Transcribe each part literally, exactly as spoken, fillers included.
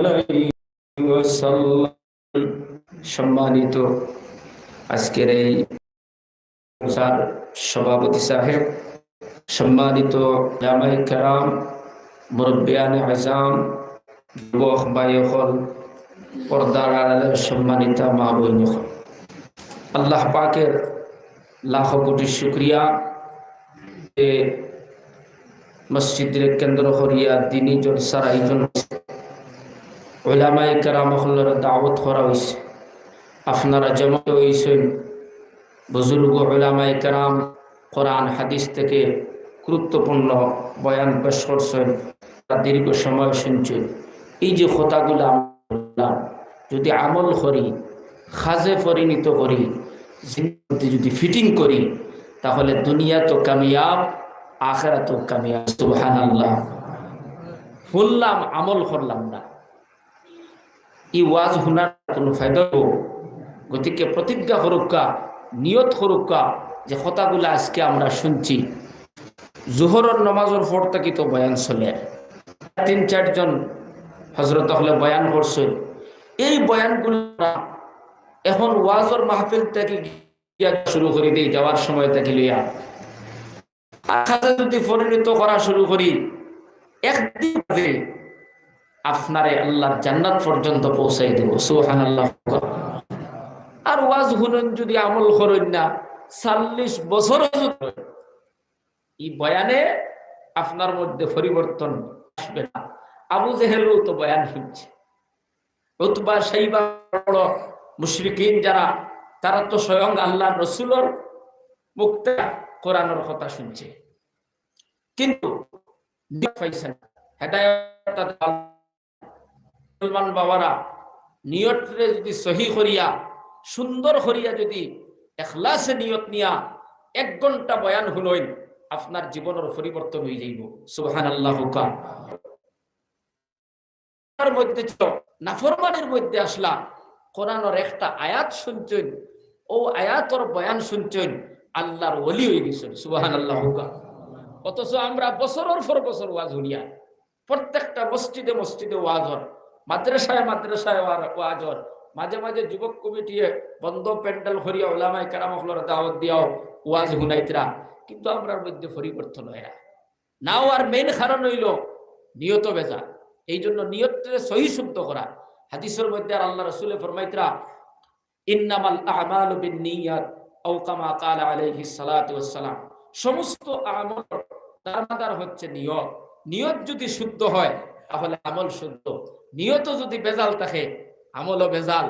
عليه وسلم. সম্মানিত আজকের এই সংস্থার সভাপতি সাহেব, সম্মানিত উলামায়ে কেরাম, মুরব্বিয়ানে আজম, যুবক ভাই অকল, পর্দার আড়ালের সম্মানিতা মা বইন অকল, আল্লাহ পাকের লাখো কোটি শুকরিয়া যে মসজিদরে কেন্দ্র করিয়া দিনী জলসার আয়োজন, উলামায়ে কেরাম অকলরে দাওয়াত করা অইছে, আপনারা জমা অইছইন, বুজুর্গ উলামায়ে কেরাম কোরআন হাদিস থেকে গুরুত্বপূর্ণ বয়ান পেশ করছইন, তারা দীর্ঘ সময় শুনছইন। এই যে কথাগুলা আমরা বললাম, যদি আমল করি, কাজে পরিণত করি, জিন্দেগিতে যদি ফিটিং করি, তাহলে দুনিয়াত কামিয়াব, আখেরাত কামিয়াব। সুবহানাল্লাহ। শুনলাম, আমল করলাম না, ই ওয়াজ হুনার কোনো ফায়দা অইবো? গতিকে প্রতিজ্ঞা করউক্কা, নিয়ত করউক্কা যে কথাগুলা আজকে আমরা শুনছি, জোহরর নামাজর পর থাকি তো বয়ান চলের, তিন চাইরজন হজরত অকলে বয়ান করছইন, এই বয়ানগুলা এখন ওয়াজর মাহফিল থাকি গিয়া শুরু করি দেই, যাওয়ার সময় থাকি লইয়া আর কাজে যদি পরিণত করা শুরু করি, একদিন বাদে আপনারে আল্লাহর জান্নাত পর্যন্ত পৌঁছাই দিব। সুবহানাল্লাহ। আর ওয়াজ হুনইন যদি আমল করইন না, চল্লিশ বছর যদি, ই বয়ানে আপনার মধ্যে পরিবর্তন আসবে না। আবু জেহেলও তো বয়ান শুনছে, উতবা, শাইবা, বড় মুশরিকিন যারা, তারা তো স্বয়ং আল্লাহর রসুলর মুখ থাকি কোরআনর কথা শুনছে, কিন্তু নিয়ত পাইছে না। হেদায়েত তাদের আল্লাহ। মুসলমান বাবারা, নিয়তরে যদি সহি করিয়া, সুন্দর করিয়া যদি এখলাসে নিয়ত নিয়া এক ঘন্টা বয়ান হুনইন, আপনার জীবনর পরিবর্তন অই যাইবো। সুবহানাল্লাহ। তার মধ্যে ছিল, নাফরমানির মধ্যে আসলা, কোরআনর একটা আয়াত শুনছইন, ও আয়াতর বয়ান শুনছইন, আল্লাহর ওলি অই গেছইন। সুবহানাল্লাহ। অথচ আমরা বছরর পর বছর ওয়াজ হুনিয়ার, প্রত্যেকটা মসজিদে মসজিদে ওয়াজ অর, মাদ্রাসায় মাদ্রাসায় ওয়া-, ওয়াজ অর, মাঝে মাঝে যুবক কমিটিয়ে বন্ধ প্যান্ডেল করিয়া উলামায়ে কেরাম অকলরে দাওয়াত দিয়াও ওয়াজ হুনাইতরা, কিন্তু আমরার মধ্যে পরিবর্তন অয় না। না অওয়ার মেইন কারণ অইলো নিয়ত ভেজাল। এই জন্য নিয়তরে সহি শুদ্ধ করা। হাদিসর মধ্যে আর আল্লাহ রসুলে ফরমাইতরা, "ইন্নামাল আমালু বিন নিয়াত", আও কামা কালা আলাইহিস সালাতু ওয়াস সালাম। সমস্ত আমল দারমাদার হচ্ছে নিয়ত। নিয়ত যদি শুদ্ধ হয়, তাহলে আমল শুদ্ধ। নিয়ত যদি ভেজাল থাকে, আমলও ভেজাল।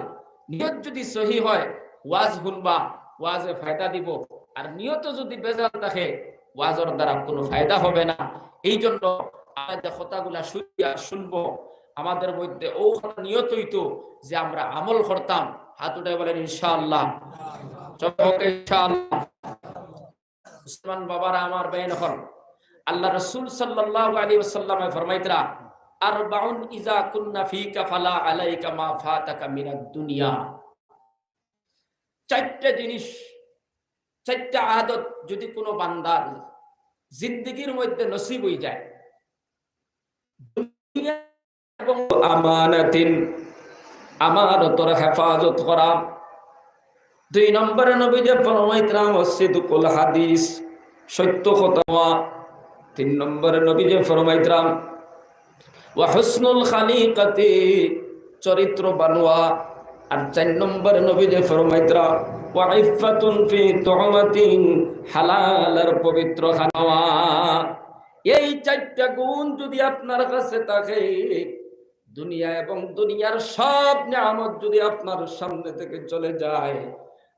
নিয়ত যদি সহি হয়, ওয়াজ হুনবা, ওয়াজে ফায়দা দিব। আর নিয়ত যদি ভেজাল থাকে, ওয়াজর দ্বারা কোনো ফায়দা হবে না। এই জন্য আমরা যে কথাগুলা শুনি আর শুনবো, আমাদের মধ্যে ও নিয়ত অইতো যে আমরা আমল করতাম। হাত উঠাই বলেন ইনশাআল্লাহ। সবাই বলেন ইনশাআল্লাহ। মুসলমান বাবারা আমার, বেইন অকল, আল্লাহ রসুল সাল্লাল্লাহু আলাইহি ওয়াসাল্লামে ফরমাইতরা, "আরবাউন ইজা কুন্না ফিকা ফালা আলাইকা মা ফাতাকা মিনাদ দুনিয়া।" চাইরটা জিনিস, চাইরটা আদত যদি কোনো বান্দার জিন্দেগির মধ্যে নসিব অই যায়, দুনিয়া এবং আমানাতিন, আমানতর হেফাজত করা। দুই নম্বরে নবীজি ফরমাইতরা, "ওয়া সিদকুল হাদিস", সত্য কথা কওয়া। তিন নম্বরে নবীজি ফরমাইতরা, "ওয়া হুসনুল খালিকাতি", চরিত্রবান অওয়া। আর চাইর নম্বরে নবীজি ফরমাইতরা, "ওয়া ইফফাতুন ফি তুমাতিন", হালাল আর পবিত্র খানা অওয়া। এই চাইরটা গুণ যদি আপনার কাছে থাকে, দুনিয়া এবং দুনিয়ার সব নিয়ামত যদি আপনার সামনে থেকে চলে যায়,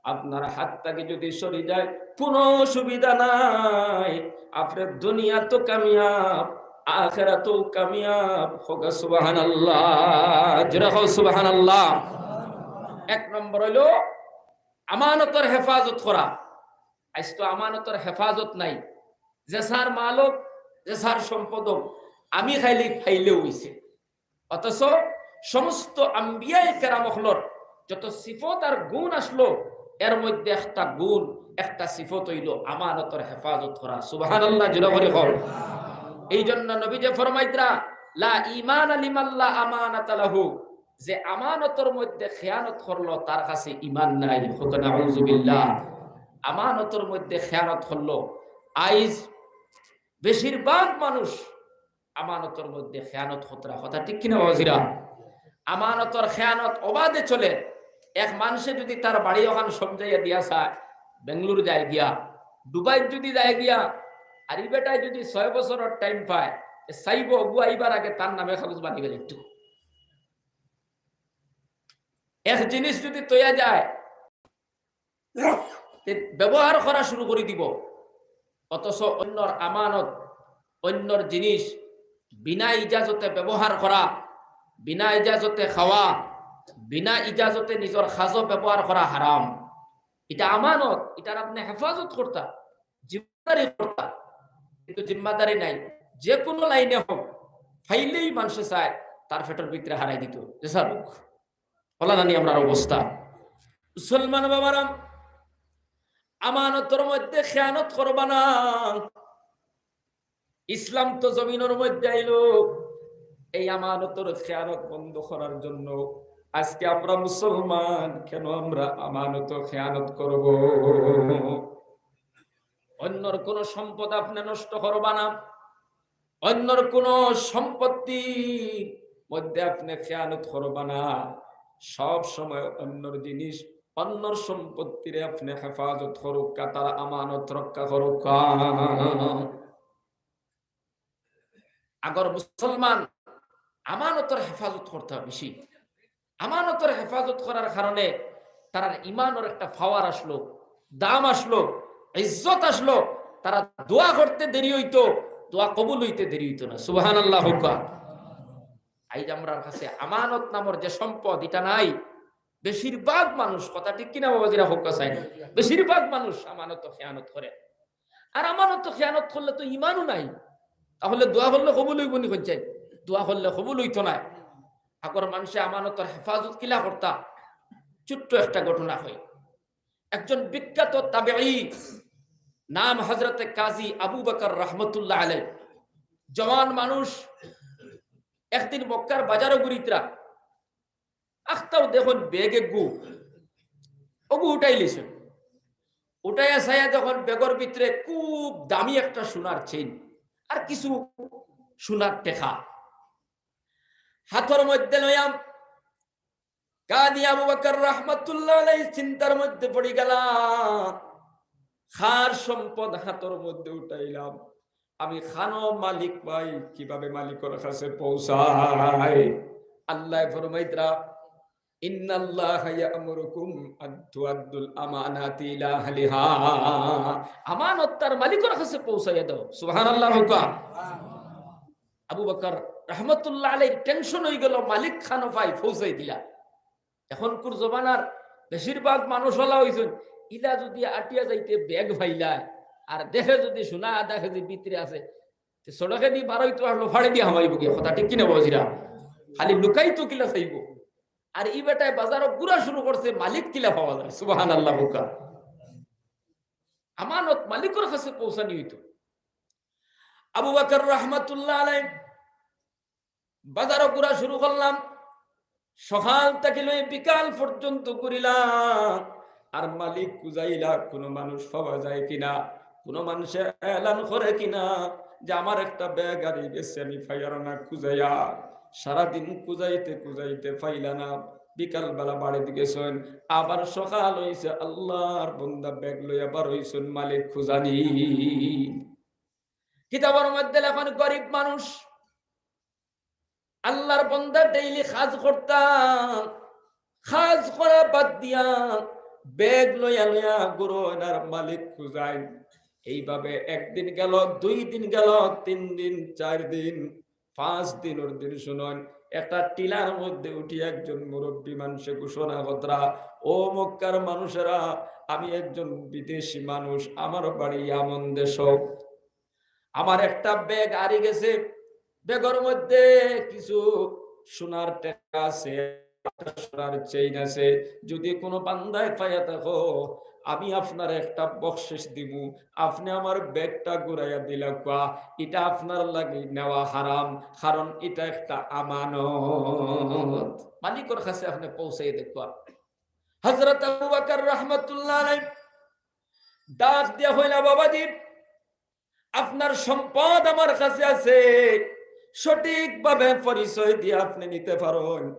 আপনার হাত থেকে যদি সরে যায়, কোনো অসুবিধা নাই, আপনার দুনিয়া তো কামিয়াব, আখেরাতও কামিয়াব। হোক সুবহানাল্লাহ, জোরে হোক সুবহানাল্লাহ। এক নম্বর অইলো আমানতর হেফাজত করা। আইজ তো আমানতর হেফাজত নাই, যে যার মাল অউক, যে যার সম্পদ অউক, আমি খাইলে পাইলে অইছে। অথচ সমস্ত আম্বিয়ায়ে কেরাম অকলর যত সিফত আর গুণ আসলো, এর মধ্যে একটা গুণ, একটা সিফত অইলো আমানতর হেফাজত করা। সুবহানাল্লাহ, জোরে করি কও। এই জন্য নবীজি ফরমাইতরা, লা ঈমানা লিমান লা আমানাতা লাহু, যে আমানতর মধ্যে খেয়ানত করলো, তার কাছে ঈমান নাই। কউক্কা নাউযুবিল্লাহ। আমানতর মধ্যে খেয়ানত করলো। আইজ বেশিরভাগ মানুষ আমানতর মধ্যে খেয়ানত করতরা। কথা ঠিক কিনা বাবাজিরা? আমানতর খেয়ানত অবাধে চলে। এক মানষে যদি তার বাড়ি অখান সমঝাইয়া দিয়া চায়, বেঙ্গালুরু যায় গিয়া, দুবাই যদি যায় গিয়া, আর ই বেটায় যদি ছয় বছরর time পায়, এ চাইবো অগু আইবার আগে তার নামে কাগজ বানাইবার একটু। এক জিনিস যদি তৈয়া যায়, তে ব্যবহার করা শুরু করি দিব। অথচ অন্যর আমানত, অন্যর জিনিস বিনা ইজাজতে ব্যবহার করা, বিনা ইজাজতে খাওয়া, বিনা ইজাজতে নিজর কাজো ব্যবহার করা হারাম। ইটা আমানত, ইটার আপনে হেফাজত করতা, জিম্মাদারি করতা, কিন্তু জিম্মাদারি নাই। যে কোনো লাইনে হোক, পাইলেই মানষে চায় তার পেটর ভিতরে হারাই দিত, যে স্যার হোক। অলা নানি আমরার অবস্থা? মুসলমান বাবারা, আমানতর মধ্যে খেয়ানত করবা না। ইসলাম তো জমিনর মধ্যে আইলো এই আমানতর খেয়ানত বন্ধ করার জন্য। আজকে আমরা মুসলমান, কেন আমরা আমানত খেয়ানত করব? অন্যর কোনো সম্পদ আপনে নষ্ট করবা না, অন্যর কোনো সম্পত্তির মধ্যে আপনে খেয়ানত করবা না। সব সময় অন্যর জিনিস, অন্যর সম্পত্তিরে আপনে হেফাজত করউক্কা, তার আমানত রক্ষা করউক্কা। আগর মুসলমান আমানতর হেফাজত করতা বেশি। আমানতর হেফাজত করার কারণে তারার ইমানর একটা power আসলো, দাম আসলো, ইজ্জত আসলো। তারা দোয়া করতে দেরি অইতো, দোয়া কবুল অইতে দেরি অইতো না। সুবহানাল্লাহ কউক্কা। আইজ আমরার কাছে আমানত নামর যে সম্পদ, ইটা নাই। বেশিরভাগ মানুষ, কথা ঠিক কিনা বাবাজিরা, কউক্কা চাই না, বেশিরভাগ মানুষ আমানত খেয়ানত করে। আর আমানত খেয়ানত করলে তো ইমানও নাই, তাহলে দোয়া করলে কবুল অইবো নি? কইন চাই, দোয়া করলে কবুল অইতো নায়। আগর মানষে আমানতর হেফাজত কিলা করতা? ছোট্ট একটা ঘটনা কই। একজন বিখ্যাত তাবেঈ, নাম হযরতে কাজী আবু বকর রহমতুল্লাহ আলাইহি, জওয়ান মানুষ, একদিন মক্কার বাজারো ঘুরিতরা, আখতাউ দেখইন ব্যাগ এগু, অগু উঠাইলিছইন। উঠাইয়া চাইয়া দেখইন ব্যাগর ভিতরে খুব দামি একটা সোনার চেইন আর কিছু সোনার টেকা। হাতর মধ্যে লইয়া কাজী আবু বকর রহমতুল্লাহ আলাইহি চিন্তার মধ্যে পড়ি গেলা, কার সম্পদ হাতর মধ্যে উঠাইলাম, আমি কানো মালিক পাই, কিভাবে মালিকর কাছে পৌঁছাই? আল্লায় ফরমাইতরা, "ইন্নাল্লাহা ইয়া'মুরুকুম আন তুআদ্দুল আমানাতি ইলা আহলিহা।" আমানত তার মালিকর কাছে পৌঁছাইয়া দেও। সুবহানাল্লাহ কউক্কা। আবু বকর রহমতুল্লাহ আলাইহির tension অইগেলো, মালিক কানো পাই পৌঁছাই দিলা। এখনকুর জমানার বেশিরভাগ মানুষ অলা অইছইন, ইলা যুদি আটিয়া যাইতে ব্যাগ পাইলায়, আর দেখে যুদি সোনা আধা কেজি ভিতরে আছে, তে সড়কেদি বারইতো আর লফাড়েদি হামাইবো গিয়া, কথা ঠিক কিনা বাবাজিরা? খালি লুকাইতো কিলা চাইবো। আর ই বেটায় বাজারো ঘুরা শুরু করছে, মালিক কিলা পাওয়া যায়। সুবহানাল্লাহ কউক্কা। আমানত মালিকর কাছে পৌঁছানি অইতো। আবু বকর রহমতুল্লাহ আলাইহি বাজারো ঘুরা শুরু করলাম। সকাল থাকি লই বিকাল পর্যন্ত ঘুরিলাম, আর মালিক খুজাইলা, কোনো মানুষ পাওয়া যায় কিনা, কোনো মানষে এলান করে কিনা যে আমার একটা ব্যাগ হারাই গেছে, আমি পাইয়ার না খুজাইয়া। সারাদিন খুজাইতে খুজাইতে পাইলা না, বিকাল বেলা বাড়িত গেছইন, আবার সকাল অইছে, আল্লার বন্দা ব্যাগ লইয়া বারইছইন মালিক খুজানি। কিতাবর মধ্যে লেখইন, গরিব মানুষ, আল্লার বন্দা daily কাজ করতা, কাজ করা বাদ দিয়া ব্যাগ লইয়া লইয়া ঘুরইন আর মালিক খুজাইন। এইভাবে একদিন গেল, দুই দিন গেল, তিন দিন, চাইর দিন, পাঁচ দিনর দিন শুনইন, একটা টিলার মধ্যে উঠি একজন মুরব্বি মানষে ঘোষণা করতরা, "ও মক্কার মানুষেরা, আমি একজন বিদেশি মানুষ, আমার বাড়ি ইয়ামন দেশ।" আমার একটা ব্যাগ হারি গেছে, ব্যাগর মধ্যে কিছু সোনার টেকা আছে, একটা সোনার চেইন আছে। যদি কোনো বান্দায় পাইয়া থাকো, আমি আপনারে একটা বকশিশ দিমু, আপনে আমার ব্যাগটা ঘুরাইয়া দিলাউক্কা, ইটা আপনার লাগি নেওয়া হারাম, কারণ ইটা একটা আমানত। মালিকর কাছে আপনে পৌঁছাইয়া দেউক্কা।" হযরত আবু বকর রহমতুল্লাহ আলাইহি ডাক দিয়া কইলা, "বাবাজি, আপনার সম্পদ আমার কাছে আছে, সঠিকভাবে পরিচয় দিয়া আপনে নিতে পারইন।"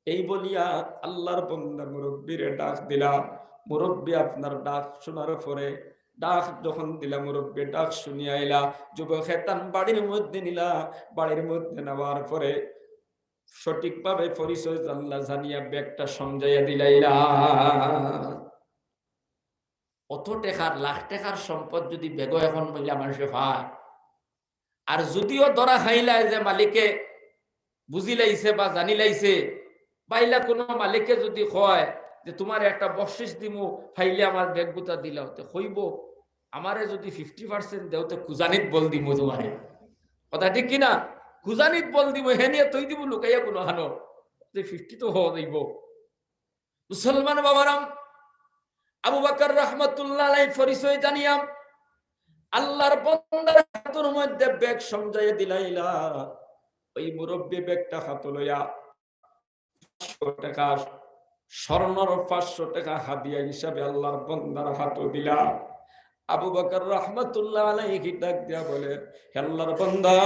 এই বলিয়া আল্লাহর বন্দা মুরব্বিরে ডাক দিলা। মুরব্বি আপনার ডাক শোনার পরে, ডাক যখন দিলা, মুরব্বি ডাক শুনিয়া আইলা, যুবকে তান বাড়ির মধ্যে নিলা। বাড়ির মধ্যে নেওয়ার পরে সঠিকভাবে পরিচয় জানলা, জানিয়া ব্যাগটা সমঝাইয়া দিলাইলা। অত টেকার, লাখ টেকার সম্পদ যদি ব্যাগো এখন মহিলা মানুষে পায়, আর যদিও ধরা খাইলায় যে মালিকে বুঝিলাইছে বা জানিলাইছে, বা ইলা কোনো মালিকে যদি কয় যে, "তুমারে একটা বকশিশ দিমু, পাইলে আমার ব্যাগগুতা দিলাও", তে কইবো, "আমারে যদি ফিফটি পার্সেন্ট দেও, তে কুজানিত বল দিমু তুমারে।" কথা ঠিক কি না? কুজানিত বল দিমু, হে নিয়ে তৈ দিমু লুকাইয়া কোনো হানো, যে ফিফটি তো হওয়া যাইবো। মুসলমান বাবারাম, আবু বকর রহমতুল্লাহ আলাইহি পরিচয় জানিয়া আল্লাহর বন্দার হাতর মধ্যে ব্যাগ সমঝাইয়া দিলাইলা। ওই মুরব্বি ব্যাগটা হাতো লইয়া পাঁচশো টেকা, স্বর্ণর পাঁচশো টেকা হাদিয়া হিসাবে আল্লাহর বন্দার হাতো দিলা। আবু বকর রহমতুল্লাহ আলাইহি ডাক দিয়া বলে, "হে আল্লাহর বন্দা,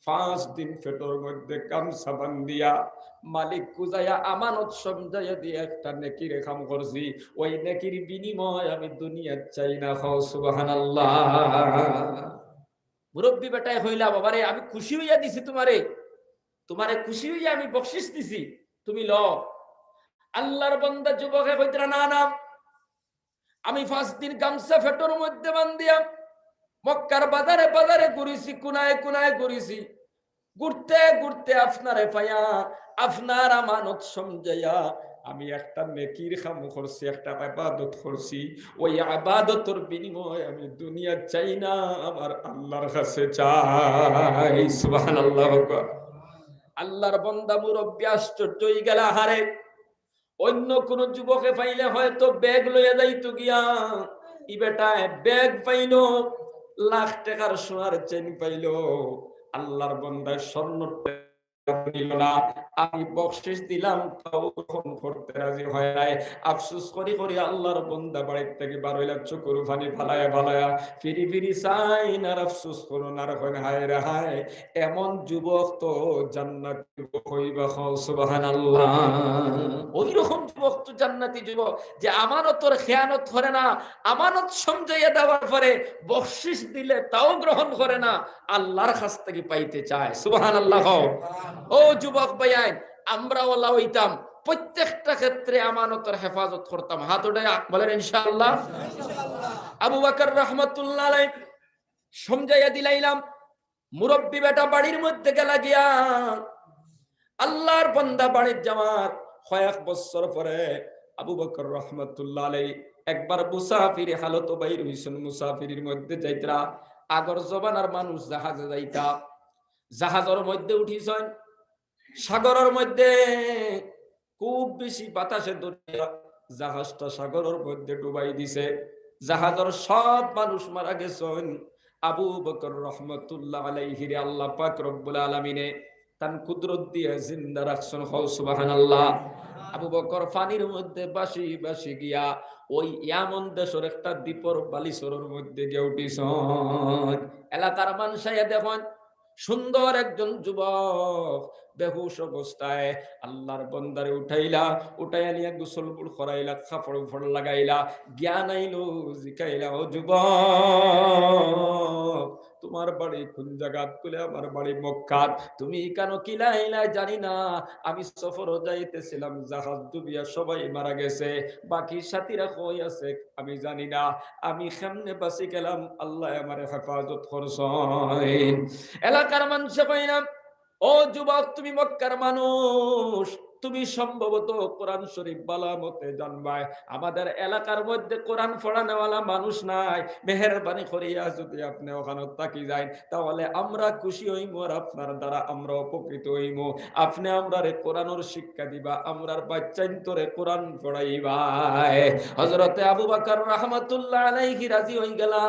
পাঁচ দিন পেটর মধ্যে গামছা বান্ধিয়া মালিক কুজাইয়া আমানত সমঝাইয়া দিয়া একটা নেকির কাম করছি, ওই নেকির বিনিময় আমি দুনিয়াত চাই না।" কও সুবহানাল্লাহ। মুরব্বি বেটায় কইলা, "বাবারে, আমি খুশি হইয়া দিছি তুমারে, তুমারে খুশি হইয়া আমি বকশিশ দিছি, তুমি লও।" আল্লাহর বন্দা যুবকে কইতরা, "না, না, আমি পাঁচ দিন গামছা পেটর মধ্যে বান্ধিয়া মক্কার বাজারে বাজারে ঘুরিছি, কুনায় কুনায় ঘুরিছি, ঘুরতে ঘুরতে আপনারে পাইয়া, আপনার আমানত সমঝাইয়া আমি একটা নেকির কাম করছি, একটা ইবাদত করছি, ওই ইবাদতর বিনিময়ে আমি দুনিয়া চাই না, আমার আল্লাহর কাছে চাই।" সুবহানাল্লাহ। আল্লাহর বন্দা মুরব্বি আশ্চর্য হয়ে গেলা, হারে, অন্য কোন যুবকে পাইলে হয়তো ব্যাগ লইয়া যাইতো গিয়া, ই বেটায় ব্যাগ পাইলো, লাখ টেকার সোনার চেইন পাইলো, আল্লাহর বন্দায় স্বর্ণ দিল না, আমি বকশিশ দিলাম, তাও গ্রহণ করতে রাজি হয় নাই। আফসোস করি করি আল্লাহর বন্দা বাড়ির থেকে বার হইলা, চকুর পানি ফালায়া ফালায়া ফিরি ফিরি চাইন আর আফসোস করইন আর কইন, "হায় রে হায়, এমন যুবক তো জান্নাতি যুবক হইবা।" কও সুবহানাল্লাহ। ওই রকম যুবক তো জান্নাতি যুবক, যে আমানতর খেয়ানত করে না, আমানত সমঝাইয়া দেওয়ার পরে বকশিশ দিলে তাও গ্রহণ করে না, আল্লাহর কাছ থেকে পাইতে চায়। সুবহানাল্লাহ। ও যুবক ভাইয়াইন, আমরা ওলা হইতাম, প্রত্যেকটা ক্ষেত্রে আমানতর হেফাজত করতাম। হাত উঠাইয়া বলেন ইনশাআল্লাহ। আবু বকর রহমতুল্লাহ আলাইহি সমঝাইয়া দিলাইলাম, মুরব্বি বেটা বাড়ির মধ্যে গেলা গিয়া, আল্লাহর বন্দা বাড়ির যাওয়ার কয়েক বছর পরে আবু বকর রহমতুল্লাহ আলাইহি একবার মুসাফিরি হালত বাইর হইছইন, মুসাফিরির মধ্যে যাইতরা। আগর জমানার মানুষ জাহাজে যাইতা, জাহাজর মধ্যে উঠিছইন, সাগরর মধ্যে খুব বেশি বাতাসে ধরিয়া জাহাজটা সাগরর মধ্যে ডুবাই দিছে। জাহাজর সব মানুষ মারা গেছইন। আবু বকর রহমতুল্লাহ আলাইহিরে আল্লাহ পাক রব্বুল আলামিনে তান কুদরত দিয়া জিন্দা রাখছইন। কও সুবহানাল্লাহ। আবু বকর পানির মধ্যে ভাসি ভাসি গিয়া ওই ইয়ামন দেশর একটা দ্বীপর বালিচরর মধ্যে গিয়া উঠিছইন। এলাকার মানুষ আইয়া দেখইন, সুন্দর একজন যুবক বেহুশ অবস্থায় আল্লাহর বন্দারে উঠাইলা, উঠাইয়া নিয়া গোসল করাইলা, কাপড় উপড় লাগাইলা, জ্ঞান আইলো, জিকাইলা, "ও যুবক, তুমার বাড়ি কোন জাগাত?" কইলে, "আমার বাড়ি মক্কাত।" "তুমি ইকানো কিলা আইলায়?" "জানি না, আমি সফরো যাইতেছিলাম, জাহাজ ডুবিয়া সবাই মারা গেছে, বাকি সাথীরা কই আছে আমি জানি না, আমি কেমনে বাঁচি গেলাম, আল্লায় আমারে হেফাজত করছইন।" এলাকার মানষে কইলা, "ও যুবক, তুমি মক্কার মানুষ, তুমি সম্ভবত কোরআন শরীফ ভালা মতে জানবায়। আমাদের এলাকার মধ্যে কোরআন পড়ানেওয়ালা মানুষ নাই, মেহেরবানি করিয়া যদি আপনে ওখানো থাকি যাইন, তাহলে আমরা খুশি অইমু আর আপনার দ্বারা আমরা উপকৃত অইমু। আপনে আমরারে কোরআনর শিক্ষা দিবা, আমরার বাচ্চাইন্তরে কোরআন পড়াইবায়।" হযরতে আবু বকর রহমতুল্লাহ আলাইহি রাজি অইগেলা।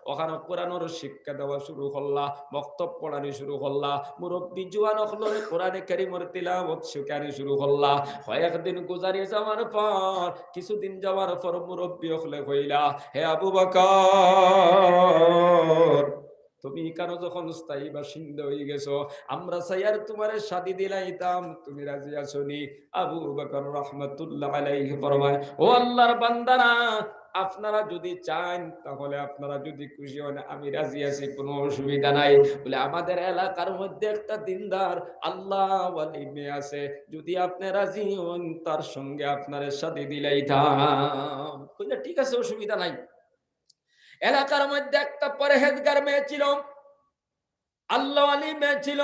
ওখানো কোরআনর শিক্ষা দেওয়া শুরু করলা, মক্তব পড়ানি শুরু করলা, মুরব্বি জুয়ান অকলরে কোরআনে কারীমর তিলাওয়াত শিখানি শুরু করলা। কয়েকদিন গুজারি যাওয়ার পর, কিছুদিন যাওয়ার পর মুরব্বি অকলে কইলা, "হে আবু বকর, তুমি ইখানো যখন স্থায়ী বাসিন্দা অইগেছো, আমরা চাইয়ার তুমারে শাদি দিলাইতাম, তুমি রাজি আছো নি?" আবু বকর রহমতুল্লাহ আলাইহি ফরমায়, "ও আল্লাহর বান্দারা, আপনারা যদি চাইন, তাহলে আপনারা যদি খুশি অন, আমি রাজি আছি, কুনু অসুবিধা নাই।" বলে, "আমাদের এলাকার মধ্যে একটা দিনদার আল্লাহওয়ালি মেয়ে আছে, যদি আপনে রাজি অন, তার সঙ্গে আপনারে শাদি দিলাইতাম।" কইলা, "ঠিক আছে, অসুবিধা নাই।" এলাকার মধ্যে একটা পরহেজগার মেয়ে ছিল, আল্লাহওয়ালি মেয়ে ছিল।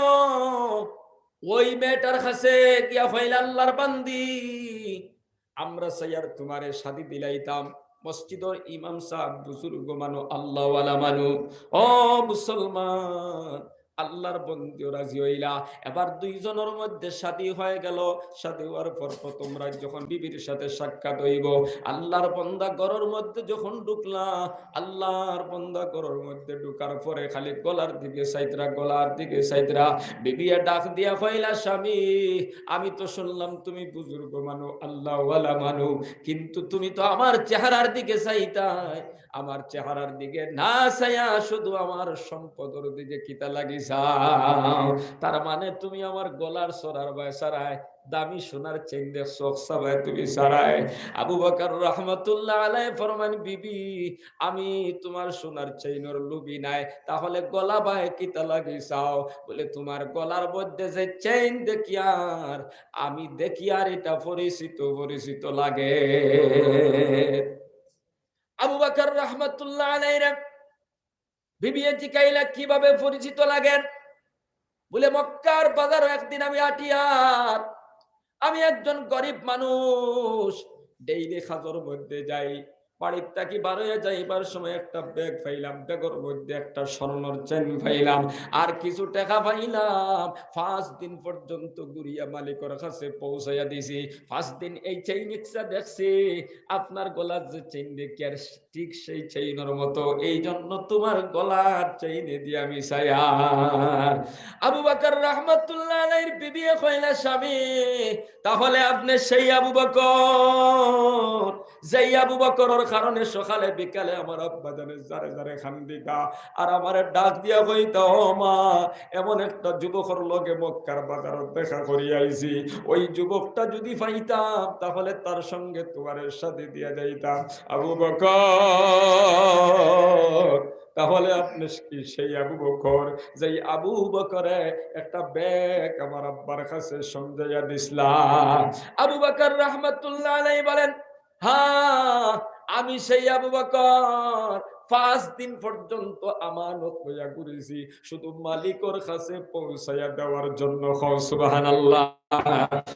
ওই মেয়েটার কাছে গিয়া কইলা, "আল্লাহর বান্দি, আমরা চাইয়ার তুমারে শাদি দিলাইতাম।" মসজিদর ইমাম সাব, বুজুর্গ মানু, আল্লাহওয়ালা মানু, ও মুসলমান, আল্লাহর বন্দিও রাজি অইলা। এবার দুইজনর মধ্যে শাদি হয়ে গেল। শাদি হওয়ার পর প্রথম রাত যখন বিবির সাথে সাক্ষাৎ অইবো, আল্লাহর বন্দা ঘরর মধ্যে যখন ঢুকলা, আল্লাহর বন্দা ঘরর মধ্যে ঢুকার পরে খালি গলার দিকে চাইতরা, গলার দিকে চাইতরা। বিবিয়ে ডাক দিয়া কইলা, "স্বামী, আমি তো শুনলাম তুমি বুজুর্গ মানু, আল্লাহওয়ালা মানু, কিন্তু তুমি তো আমার চেহারার দিকে চাইতায়, আমার চেহারার দিকে না চাইয়া শুধু আমার সম্পদর দিকে কিতা লাগি চাও? তার মানে তুমি আমার গলার সরার বায় সারায়, দামি সোনার চেইন দেখছো, অকসা বায় তুমি সারায়।" আবু বকর রহমতুল্লাহ আলাইহি ফরমান, "বিবি, আমি তুমার সোনার চেইনর লোভী নায়, তাহলে গলা বায় কিতা লাগি চাও?" বলে, "তুমার গলার মধ্যে যে চেইন দেখিয়ার, আমি দেখিয়ার ইটা পরিচিত পরিচিত লাগে।" আবু বকর রহমতুল্লাহ আলাইহিরে বিবিয়ে জিকাইলা, "কিভাবে পরিচিত লাগের?" বলে, "মক্কার বাজারো একদিন আমি আটিয়ার, আমি একজন গরিব মানুষ, ডেইলি কাজর মধ্যে যাই, বাড়ির থাকি বারইয়া যাইবার সময় একটা ব্যাগ পাইলাম, ব্যাগর মধ্যে একটা স্বর্ণর চেইন পাইলাম, আর কিছু টেকা পাইলাম। পাঁচ দিন পর্যন্ত ঘুরিয়া মালিকর কাছে পৌঁছাইয়া দিছি। পাঁচ দিন এই চেইন ইচ্ছা দেখছি, আপনার গলার যে চেইন দেখিয়ার ঠিক সেই চেইনর মতো, এই জন্য তুমার গলার চেইন দিয়া আমি চাইয়ার।" আবু বকর রহমতুল্লাহ আলাইহির বিবিয়ে কইলা, "স্বামী, তাহলে আপনে সেই আবু বকর, যেই আবু বকরর কারণে সকালে বিকালে আমার আব্বাজানে জারে জারে কান্দিতা, আর আমারে ডাক দিয়া কইতা, 'ও মা, এমন একটা যুবকর লগে মক্কার বাজারো দেখা করি আইছি, ওই যুবকটা যদি পাইতাম, তাহলে তার সঙ্গে তুমারে শাদি দিয়া যাইতাম।'" আবু বকর, তাহলে আপনে কি সেই আবু বকর, যেই আবু বকরে একটা ব্যাগ আমার আব্বার কাছে সমঝাইয়া দিছলা? আবু বকর রহমতুল্লাহ আলাইহি বলেন, "হ্যাঁ, আমি সেই আবু বকর, পাঁচ দিন পর্যন্ত আমানত লইয়া ঘুরেছি, শুধু মালিকর কাছে পৌঁছাইয়া দেওয়ার জন্য।" কও সুবহানাল্লাহ।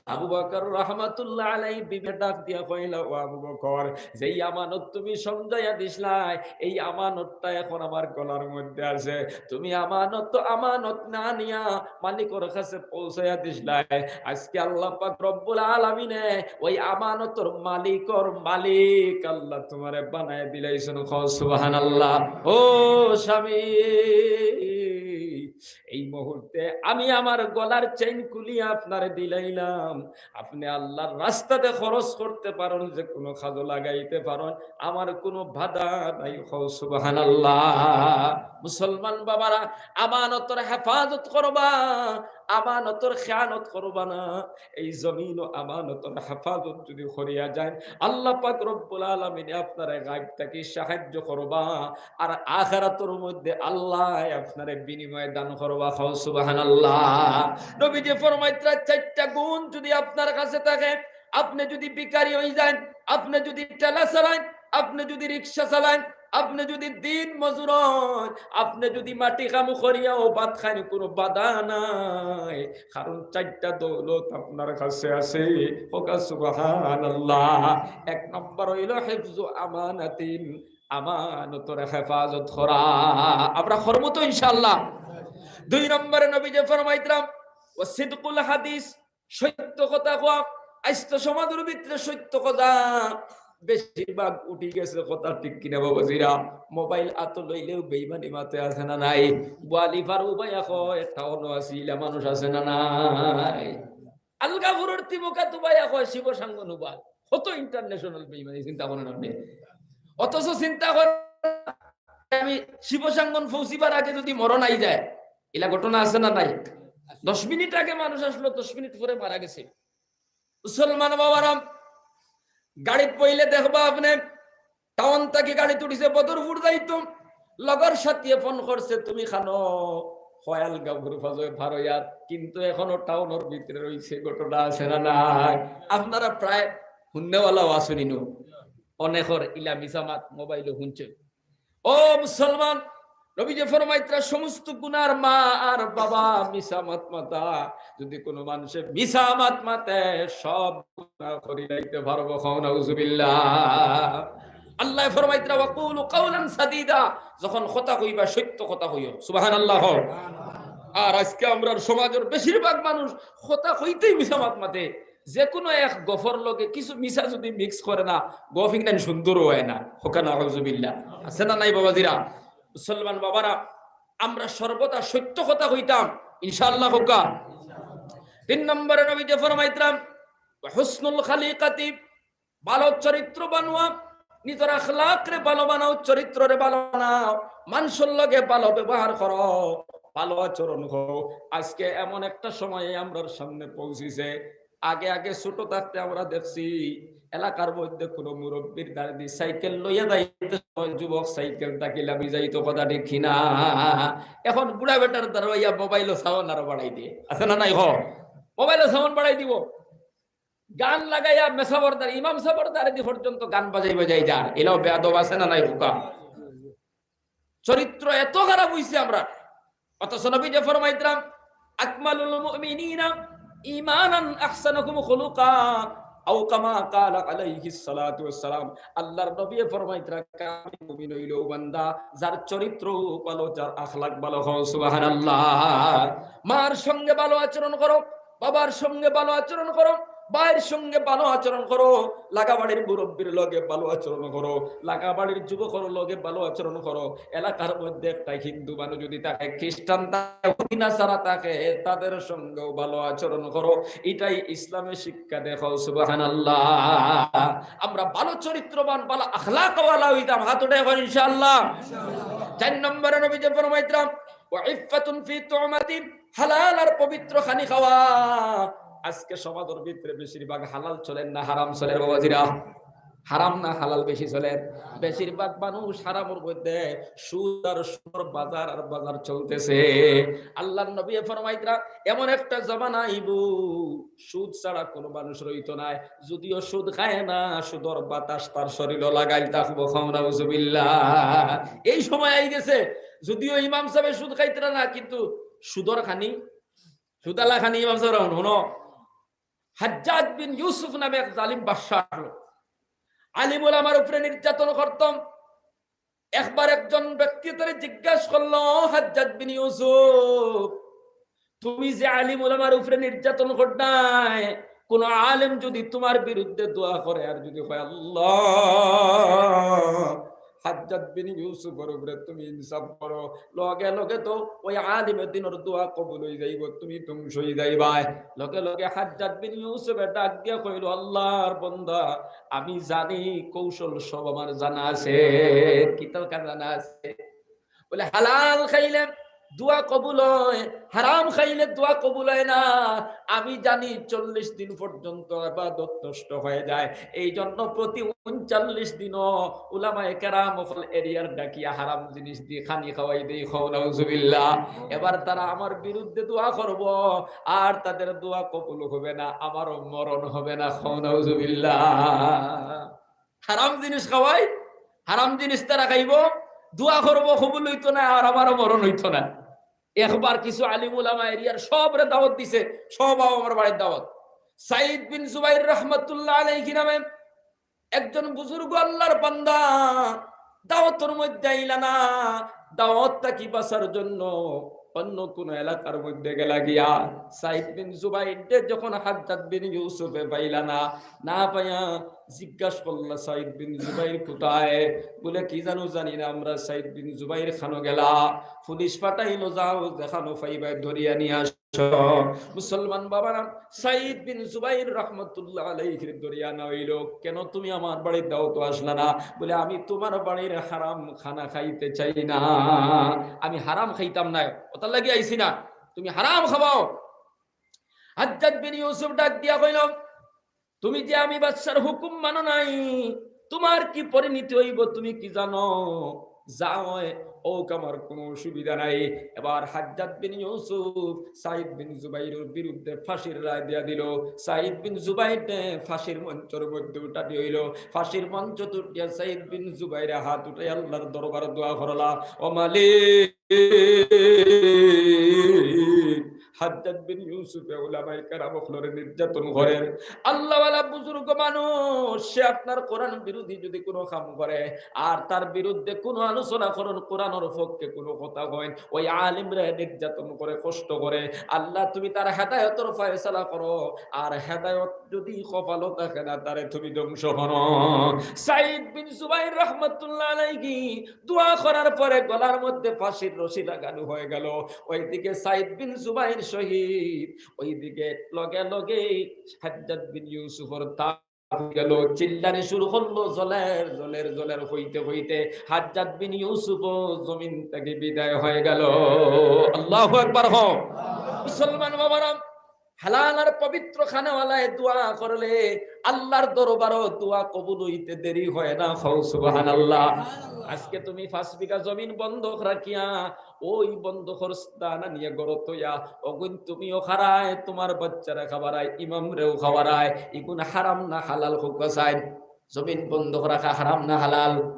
আবু বকর রহমতুল্লাহ আলাইহি বিবি ডাক দিয়া কইলা, "ও আবু বকর, যেই আমানত তুমি সমঝাইয়া দিছলায়, এই আমানতটা এখন আমার গলার মধ্যে আছে। তুমি আমানত তো আমানত না নিয়া মালিকর কাছে পৌঁছাইয়া দিছলায়। আজকে আল্লাহ পাক রব্বুল আলামিনে ওই আমানতর মালিকর মালিক আল্লাহ তুমারে বানায় দিলাইছইন।" কও সুবহানাল্লাহ। ও স্বামী, এই মুহূর্তে আমি আমার গলার চেইন খুলিয়া আপনারে দিলাইলাম, আপনে আল্লাহর রাস্তাতে খরচ করতে পারইন, যে কুনু কাজো লাগাইতে পারইন, আমার কুনু বাধা নাই। কও সুবহানাল্লাহ। মুসলমান বাবারা, আমানতর হেফাজত করবা, আমানতর খেয়ানত করবা না। এই জমিনো আমানতর হেফাজত যদি করিয়া যাইন, আল্লাহ পাক রব্বুল আলামিনে আপনারে গায়ব থাকি সাহায্য করবা। আর আখিরাতর মধ্যে আল্লায় আপনারে বিনিময় দান করবা। কও সুবহানাল্লাহ। নবীজি ফরমাইতরা, চাইরটা গুণ যদি আপনার কাছে থাকে, আপনে যদি ভিখারি অইযাইন, আপনে যদি ঠেলা চালাইন, আপনে যদি রিক্সা চালাইন, আপনে যুদি দিন মজুর অইন, আপনে যুদি মাটি কাম করিয়াও ভাত খাইন, কুনু বাধা নাই, কারণ চাইরটা দৌলত আপনার কাছে আছে। কউক্কা সুবহানাল্লাহ। এক নম্বর অইলো হিফজু আমানাতিন, আমানতর হেফাজত করা। আমরা করমু তো ইনশাআল্লাহ। দুই নম্বরে নবীজি ফরমাইতরা, ওয়া সিদকুল হাদিস, সত্য কথা কওয়া। আইজ তো সমাজর ভিতরে সত্য কথা বেশিরভাগ উঠি গেছে, কথা ঠিক কিনা বাবাজিরা? মোবাইল আতো লইলেও বেইমানি মাতে, আছে না নাই? গোয়ালিপাড়া উবাইয়া কয়, টাউনো আছি, ইলা মানুষ আছে না নাই? আলগাপুরর তিমুকাত উবাইয়া কয়, শিবসাঙ্গন উবায়। কত international বেইমানি, চিন্তা করেন আপনে। অথচ চিন্তা করেন, আমি শিবসাঙ্গন পৌঁছিবার আগে যুদি মরণ আই যায়, ইলা ঘটনা আছে না নাই? দশ মিনিট আগে মানুষ আসলো, দশ মিনিট পরে মারা গেছে। মুসলমান বাবারা, গাড়িত বইলে দেখবা আপনে, টাউন থাকি গাড়িত উঠিছে, বদরপুর যাইতো, লগর সাথীয়ে ফোন করছে, "তুমি কানো?" কয়, "আলগাপুর ফাজয় পার অইয়ার, কিন্তু এখনো টাউনর ভিতরে রইছে।" ঘটনা আছে না নাই? আপনারা প্রায় হুননেওয়ালাও আছইন ইনো, অনেকর ইলা মিছা মাত মোবাইলো হুনছে। ও মুসলমান, নবীজি ফরমাইতরা, সমস্ত গুনার মা আর বাবা মিছা মাত মাতা। যুদি কুনু মানষে মিছা মাত মাতে, সব গুনা করিলাইতে পারবো। কও নাউজুবিল্লাহ। আল্লায় ফরমাইতরা, "ওয়া কুলু কাওলান সাদীদা।" যখন কথা কইবা, সত্য কথা কইও। সুবহানাল্লাহ। আর আইজকে আমরার সমাজর বেশিরভাগ মানুষ কথা কইতেই মিছা মাত মাতে। যে কুনু এক গফর লগে কিছু মিছা যুদি mix করে না, গফ ইখান সুন্দর অয় না। কউক্কা নাউজুবিল্লাহ। আছে না নাই বাবাজিরা? মুসলমান বাবারা, আমরা সর্বদা সত্য কথা কইতাম, ইনশাআল্লাহ। কউক্কা। তিন নম্বরে নবীজি ফরমাইতরা, "ওয়া হুসনুল খালিকাতি", ভালো চরিত্রবান অওয়া, নিজর আখলাকরে ভালো বানাও, চরিত্ররে ভালো বানাও, মানষর লগে ভালো ব্যবহার করো, ভালো আচরণ করো। আইজকে এমন একটা সময় আমরার সামনে পৌঁছিছে, আগে আগে ছোট থাকতে আমরা দেখছি, এলাকার মধ্যে কুনু মুরব্বির দাড়িদি সাইকেল লইয়া যাইতে সময় যুবক সাইকেল থাকি লামি যাইতো, কথা ঠিক কিনা? এখন বুড়া বেটার দাড়ি অইয়া মোবাইলো সাউন্ড আরো বাড়াই দে, আছে না নাই? হ, মোবাইলো সাউন্ড বাড়াই দিবো, গান লাগাইয়া মেসাবর দাড়ি, ইমাম সাবর দাড়িদি পর্যন্ত গান বাজাই বাজাই যার, ইলাও বেয়াদব আছে না নাই? কউক্কা। চরিত্র এত খারাপ অইছে আমরার। অথচ নবীজি ফরমাইতরা, "আকমালুল মুমিনিনা ঈমানান আহসানুহুম খুলুকা, আও কামা ক্বালা আলাইহিস সালাতু ওয়াস সালাম।" আল্লার নবীয়ে ফরমাইতরা, "কামিল মুমিন অইলো অউ বান্দা, যার চরিত্র ভালো, যার আখলাক ভালো।" কও সুবহানাল্লাহ। মার সঙ্গে ভালো আচরণ করো, বাবার সঙ্গে ভালো আচরণ করো, ভাইর সঙ্গে ভালো আচরণ করো, লাগাবাড়ির মুরব্বির লগে ভালো আচরণ করো, লাগাবাড়ির যুবকর লগে ভালো আচরণ করো। এলাকার মধ্যে একটা হিন্দু মানুষ যুদি থাকে, খ্রিস্টান থাকে, ইহুদি নাসারা থাকে, তাদের সঙ্গেও ভালো আচরণ করো। ইটাই ইসলামে শিক্ষা দেয়। কও সুবহানাল্লাহ। আমরা ভালো চরিত্রবান, ভালো আখলাকওয়ালা অইতাম, হাত উঠাই কও ইনশাআল্লাহ। চাইর নম্বরে নবীজি ফরমাইতরা, "ওয়া ইফফাতুন ফি তুমাতিন", হালাল আর পবিত্র খানি খাওয়া। আইজকে সমাজর ভিতরে বেশিরভাগ হালাল চলের না হারাম চলের বাবাজিরা? হারাম না হালাল বেশি চলের? বেশিরভাগ মানুষ হারামর মধ্যে, সুদ আর সুদর বাজার আর বাজার চলতেছে। আল্লার নবীয়ে ফরমাইতরা, এমন একটা জমানা আইবো, সুদ ছাড়া কুনু মানুষ রইতো নায়। যুদিও সুদ খায় না, সুদর বাতাস তার শরীলো লাগাইল থাকবো। কও নাউজুবিল্লাহ। এই সময় আই গেছে, যুদিও ইমাম সাবে সুদ খাইতরা না, কিন্তু সুদর খানি, সুদালা খানি ইমাম সাবে হুনো। হাজ্জাজ বিন ইউসুফ নামে এক জালিম বাদশা আছলো, আলিম উলামার উপরে নির্যাতন করতো। একবার একজন ব্যক্তি তারে জিজ্ঞাস করলো, "হাজ্জাজ বিন ইউসুফ, তুমি যে আলিম উলামার উপরে নির্যাতন করতায়, কুনু আলিম যুদি তুমার বিরুদ্ধে দোয়া করে আর যুদি কয়, 'আল্লাহ, হাজ্জাজ বিন ইউসুফর উপরে তুমি ইনসাফ করো,' লগে লগে তো ওই আলিমে দিনর দোয়া কবুল অই যাইবো, তুমি ধ্বংস অই যাইবায়।" লগে লগে হাজ্জাজ বিন ইউসুফে ডাক দিয়া কইলো, "আল্লার বন্দা, আমি জানি, কৌশল সব আমার জানা আছে।" কিতা জানা আছে? বলে, "হালাল খাইলে দোয়া কবুল অয়, হারাম খাইলে দোয়া কবুল অয় না। আমি জানি চল্লিশ দিন পর্যন্ত ইবাদত নষ্ট হয়ে যায়, এই জন্য প্রতি ঊনচল্লিশ দিনও উলামায়ে কেরাম অকল এরিয়ার ডাকিয়া হারাম জিনিস দি খানি খাওয়াই দেই।" কও নাউজুবিল্লাহ। এবার তারা আমার বিরুদ্ধে দোয়া করবো, আর তাদের দোয়া কবুল হবে না, আমারও মরণ হবে না। কও নাউজুবিল্লাহ। হারাম জিনিস খাওয়াই, হারাম জিনিস তারা খাইবো, দোয়া করবো, কবুল অইতো না, আর আমারও মরণ অইতো না। একবার কিছু আলিম উলামা এরিয়ার সবরে দাওয়াত দিছে, সব আও আমার বাড়ির দাওয়াত। সাইদ বিন জুবাইর রহমতুল্লাহ আলাইহি নামে একজন বুজুর্গ আল্লাহর বান্দা দাওয়াতর মধ্যে আইলা না, দাওয়াত থাকি বাঁচার জন্য অন্য কোন এলাকার মধ্যে গেলা গিয়া। সাইদ বিন জুবাইররে যখন হাজ্জাজ বিন ইউসুফে পাইলা না, না পাইয়া জিজ্ঞাস করলা, "সাইদ বিন জুবাইর কোথায়?" বলে, "কি জানো, জানি না আমরা, সাইদ বিন জুবাইর খানো গেলা।" পুলিশ পাঠাইলো, "যাও, যেখানো পাইবায় ধরিয়া নিয়া আস।" মুসলমান বাবারা, সাইদ বিন জুবাইর রহমতুল্লাহ আলাইহির ধরিয়া না অইলো, "কেন তুমি আমার বাড়ির দাওয়াতো আসলা না?" বলে, "আমি তোমার বাড়ির হারাম খানা খাইতে চাই না, আমি হারাম খাইতাম না।" "ওটার লাগি আইছি না, তুমি হারাম খাবাও।" হাজ্জাজ বিন ইউসুফ ডাক দিয়া কইল, "তুমি যে আমি বাদশার হুকুম মানো নাই, তোমার কি পরিণতি অইবো তুমি কি জানো? যা অয় অউক, আমার কোনো অসুবিধা নাই।" এবার হাজ্জাজ বিন ইউসুফ সাইদ বিন জুবাইরর বিরুদ্ধে ফাঁসির রায় দিয়া দিল। সাইদ বিন জুবাইররে ফাঁসির মঞ্চর মধ্যে উঠানি অইল। ফাঁসির মঞ্চ তুটিয়া সাইদ বিন জুবাইরে হাত উঠাই আল্লাহর দরবার দোয়া করলা, "ও মালিক, হাজ্জাজ বিন ইউসুফে উলামায়ে কেরাম অকলরে নির্যাতন করের। আল্লাহওয়ালা বুজুর্গ মানুষ, সে আপনার কোরআন বিরোধী যদি কোনো কাম করে, আর তার বিরুদ্ধে কোনো আলোচনা করেন, কোরআনর পক্ষে কোনো কথা কইন, ওই আলিমরে নির্যাতন করে, কষ্ট করে। আল্লাহ, তুমি তার হেদায়েতর ফয়সালা করো, আর হেদায়েত যদি কপালো থাকে না, তারে তুমি ধ্বংস করো।" সাইদ বিন জুবাইর রহমতুল্লাহ আলাইহি দোয়া করার পরে গলার মধ্যে ফাঁসির রশি লাগানো হয়ে গেল। ওইদিকে সাইদ বিন জুবাইর শহীদ, ওইদিকে লগে লগে হাজ্জাজ বিন ইউসুফর দাফন গেল। চিল্লানি শুরু করলো, "জ্বলের, জ্বলের, জ্বলের" হইতে হইতে হাজ্জাজ বিন ইউসুফও জমিন থেকে বিদায় হয়ে গেল। আল্লাহু আকবার। হ মুসলমান বাবারা, হালাল আর পবিত্র খানাওয়ালায় দোয়া করলে আল্লাহর দরবারও দোয়া কবুল হইতে দেরি হয় না। কও সুবহানাল্লাহ। আজকে তুমি পাঁচ বিঘা জমিন বন্ধক রাখিয়া ওই বন্ধকর দানা নিয়ে গরত হইয়া অগুন তুমিও খারায়, তোমার বাচ্চারে খাবারায়, ইমামরেও খাবারায়, ইগুন হারাম না হালাল? কউক্কা চাইন, জমিন বন্ধক রাখা হারাম না হালাল?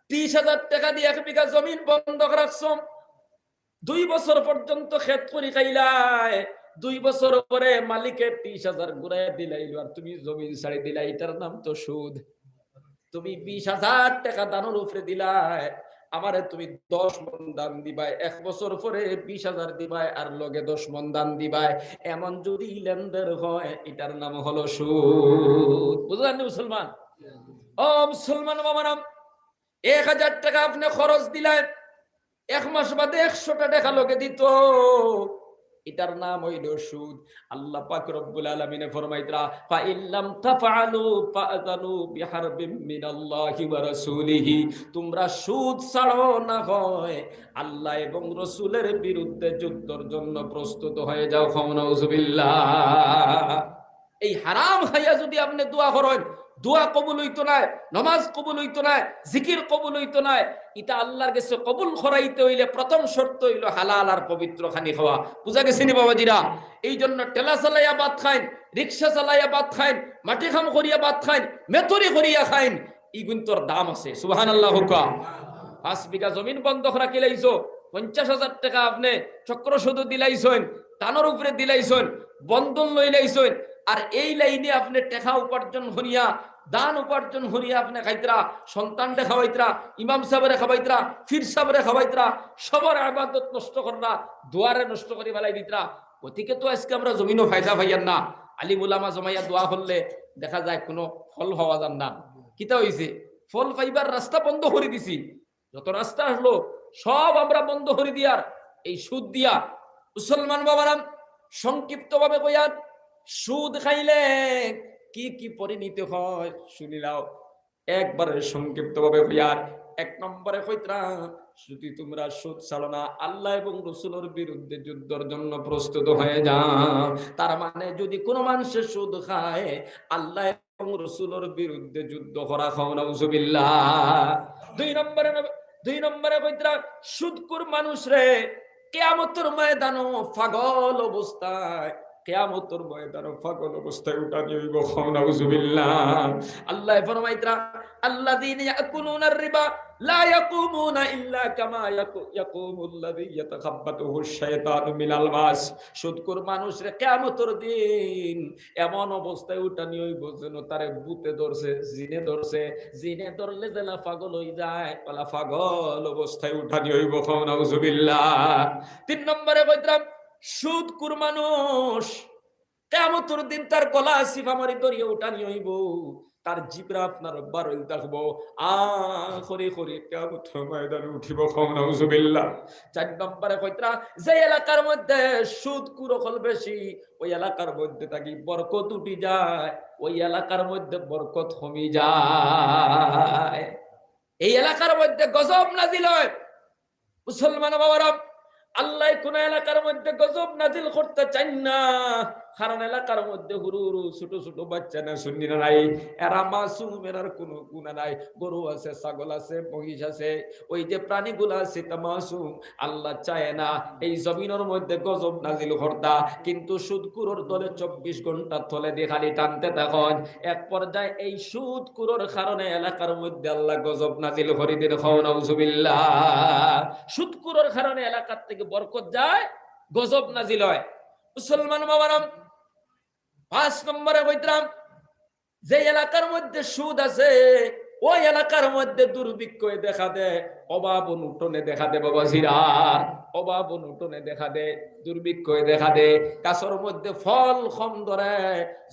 ত্রিশ হাজার টেকা দিয়া এক বিঘা জমিন বন্ধক রাখছো, দুই বছর পর্যন্ত খেত করি খাইলায়, দুই বছর পরে মালিকে ত্রিশ হাজার ঘুরাইয়া দিলাইলো, আর তুমি জমিন ছাড়ি দিলায়, ইটার নাম তো সুদ। তুমি বিশ হাজার টেকা দানর উপরে দিলায়, আমারে তুমি দশ মণ দান দিবায়, এক বছর পরে বিশ হাজার দিবায়, আর লগে দশ মণ দান দিবায়, এমন যদি লেনদেন হয়, ইটার নাম হলো সুদ। বুঝলেন নি মুসলমান? ও মুসলমান বাবারা, এক হাজার টেকা আপনে খরচ দিলায়, এক মাস বাদে একশোটা টেকা লগে দিত, ইটার নাম অইলো সুদ। আল্লাহ পাক রব্বুল আলামিনে ফরমাইতরা, "ফাইল্লাম তাফআলু ফাআযানু বিহারবিম মিনাল্লাহি ওয়া রাসূলিহি।" তোমরা সুদ ছাড়ো না হয় আল্লাহ এবং রসুলের বিরুদ্ধে যুদ্ধর জন্য প্রস্তুত হয়ে যাও। কও নাউজুবিল্লাহ। এই হারাম খাইয়া যদি আপনে দোয়া করেন, দোয়া কবুল হইতো নায়, নমাজ কবুল হইতো নায়, জিকির কবুল হইতো নায়। ইটা আল্লাহর গেছে কবুল করাইতে হইলে প্রথম শর্ত হইলো হালাল আর পবিত্র খানি খাওয়া। বুঝা গেছে নি বাবাজিরা? এই জন্য ঠেলা চালাইয়া ভাত খাইন, রিক্সা চালাইয়া ভাত খাইন, মাটি কাম করিয়া ভাত খাইন, মেতরি করিয়া খাইন, ইগুনতর দাম আছে। সুবহানাল্লাহ কউক্কা। পাঁচ বিঘা জমিন বন্ধক রাখিলাইছো, পঞ্চাশ হাজার টেকা আপনে চক্রসুদ দিলাইছইন, দানর উপরে দিলাইছইন, বন্ধন লইলাইছইন, আর এই লাইনে আপনে টেকা উপার্জন করিয়া, দান উপার্জন করিয়া আপনে খাইতরা, সন্তানরে খাওয়াইতরা, ইমাম সাবরে খাওয়াইতরা, পীর সাবরে খাওয়াইতরা, সবার ইবাদত নষ্ট কররা, দোয়ারে নষ্ট করি ফালাই দিতরা। গতিকে তো আজকে আমরা জমিনও ফায়দা পাইয়ার না। আলিম উলামা জমাইয়া দোয়া করলে দেখা যায় কোনো ফল পাওয়া যার না। কিতা হইছে? ফল পাইবার রাস্তা বন্ধ করি দিছি। যত রাস্তা আসলো সব আমরা বন্ধ করি দিয়ার এই সুদ দিয়া। মুসলমান বাবারা, সংক্ষিপ্তভাবে কইয়ার, সুদ খাইলে কি কি পরিণতি হয় শুনিলাও। একবারে সংক্ষিপ্তভাবে কইয়ার, এক নম্বরে কইতরা, যদি তোমরা সুদ ছাড়ো না, আল্লাহ এবং রসুলের বিরুদ্ধে যুদ্ধর জন্য প্রস্তুত হয়ে যাও। তার মানে যদি কোনো মানুষে সুদ খায়, আল্লাহ এবং রসুলের বিরুদ্ধে যুদ্ধ করা। কও নাউজুবিল্লাহ। দুই নম্বরে নব-, দুই নম্বরে কইতরা, সুদখুর মানুষরে কিয়ামতর ময়দানো পাগল অবস্থায়, কিয়ামতর ময়দানো পাগল অবস্থায় উঠানি হইব। কও নাউজুবিল্লাহ। আল্লাহ ফরমাইতরা, আল্লাযীনা ইয়াকুলুনার রিবা লা ইয়াকুমুনা ইল্লা কামা ইয়াকু-, ইয়াকুমুল্লাযী ইয়াতাখাব্বাতুহুশ শাইতানু মিনাল মাস। সুদখোর মানুষরে কিয়ামতর দিন এমন অবস্থায় উঠানি অইবো যেন তারে ভূতে ধরছে, জিনে ধরছে। জিনে ধরলে যেলা পাগল অই যায়, অলা পাগল অবস্থায় উঠানি অইবো। কও নাউজুবিল্লাহ। তিন নম্বরে কইতরাম, সুদখোর মানুষ কিয়ামতর দিন তার গলা চিপা মারি ধরিয়া উঠানি অইবো, তার জিব্রা আপনার বারইল থাকবো, আ করি করি কিয়ামতর ময়দানে উঠিবো। কও নাউজুবিল্লাহ। চাইর নম্বরে কইতরা, যে এলাকার মধ্যে সুদখোর অকল বেশি, ওই এলাকার মধ্যে থাকি বরকত উঠি যায়, ওই এলাকার মধ্যে বরকত কমি যায়। এই এলাকার মধ্যে গজব নাজিল অয়। মুসলমান বাবারা, আল্লায় কুনু এলাকার মধ্যে গজব নাজিল করতা চাইন না, কারণ এলাকার মধ্যে হুরু হুরু ছোট ছোট বাচ্চা না, শুননি না নাই, এরা মাসুম, এরার কুনু গুনা নাই। গরু আছে, ছাগল আছে, মহিষ আছে, ওই যে প্রাণীগুলা আছে, তা মাসুম। আল্লায় চায় না এই জমিনর মধ্যে গজব নাজিল করতা, কিন্তু সুদখোরর দলে চব্বিশ ঘন্টা তলেদি খালি টানতে থাকইন। এক পর্যায়ে এই সুদখোরর কারণে এলাকার মধ্যে আল্লায় গজব নাজিল করি দেইন। কও নাউজুবিল্লাহ। সুদখোরর কারণে এলাকার থাকি বরকত যায়, গজব নাজিল অয়। মুসলমান বাবারা, পাঁচ নম্বরে কইতরাম, যে এলাকার মধ্যে সুদ আছে, ওই এলাকার মধ্যে দুর্ভিক্ষয় দেখা দেয়, অভাব অনটনে দেখা দেয় বাবাজিরা, অভাব অনটনে দেখা দেয়, দুর্ভিক্ষয় দেখা দেয়। গাছর মধ্যে ফল কম ধরে,